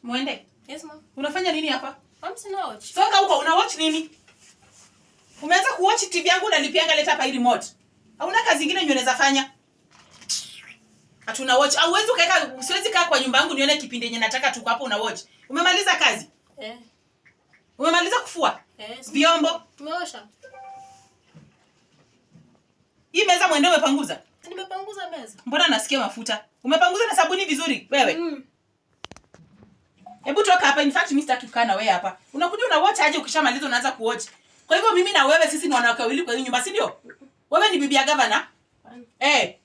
Mwende. Yes, ma'am. Unafanya nini hapa? Ma'am, sina watch. Songa huko, una watch nini? Umeanza kuwatch TV yangu unalipianga, leta hapa hii remote. Hauna kazi nyingine yenye unaweza fanya? Hatuna watch. Au uwezi ukaweka, siwezi kaa kwa nyumba yangu nione kipindi yenye nataka tu hapo una watch. Umemaliza kazi? Eh. Umemaliza kufua? Eh. Vyombo? Tumeosha. Hii meza Mwende umepanguza? Nimepanguza meza. Mbona nasikia mafuta? Umepanguza na sabuni vizuri wewe? Mm. Hebu toka hapa. In fact mimi sitaki kukaa na wewe hapa. Unakuja una watch aje, ukishamaliza unaanza kuwatch. Kwa hivyo mimi na wewe sisi ni wanawake wawili kwa hii nyumba, si ndio? Wewe ni bibi ya governor? Hapana. Eh.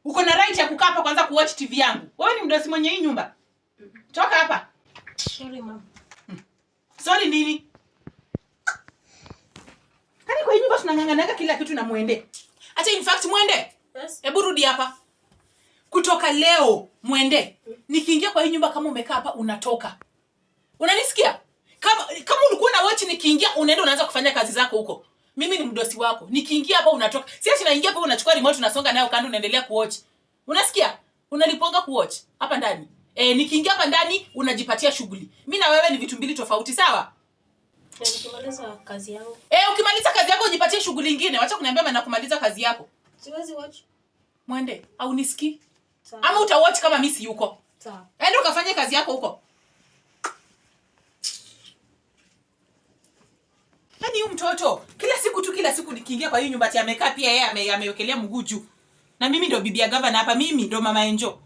Uko na right ya kukaa hapa kwanza kuwatch TV yangu. Wewe ni mdosi mwenye hii nyumba. Toka hapa. Sorry, ma'am. Sorry nini? Kani kwa hii nyumba tunang'ang'anaga kila kitu na Mwende. Acha in fact Mwende. Yes. Hebu rudi hapa. Kutoka leo Mwende, nikiingia kwa hii nyumba kama umekaa hapa unatoka. Unanisikia? Kama ulikuwa na watch nikiingia unaenda unaanza kufanya kazi zako huko. Mimi ni mdosi wako. Nikiingia hapa unatoka. Si ati naingia hapa unachukua remote unasonga nayo kando unaendelea kuwatch. Unasikia? Unaliponga kuwatch hapa ndani. Nikiingia hapa ndani unajipatia shughuli. Mimi na wewe ni vitu mbili tofauti, sawa? Na nikimaliza kazi yangu. Ukimaliza kazi yako ujipatie shughuli nyingine. Wacha kuniambia maana kumaliza kazi yako. Siwezi watch. Mwende, au nisikii? Sawa. Ama utawatch kama mimi si yuko. Sawa. Enda ukafanye kazi yako huko. Yaani huyu mtoto kila siku tu, kila siku nikiingia kwa hii nyumba ati amekaa pia yeye amewekelea mguu juu. Na mimi ndo bibi ya gavana hapa, mimi ndo mama Enjo.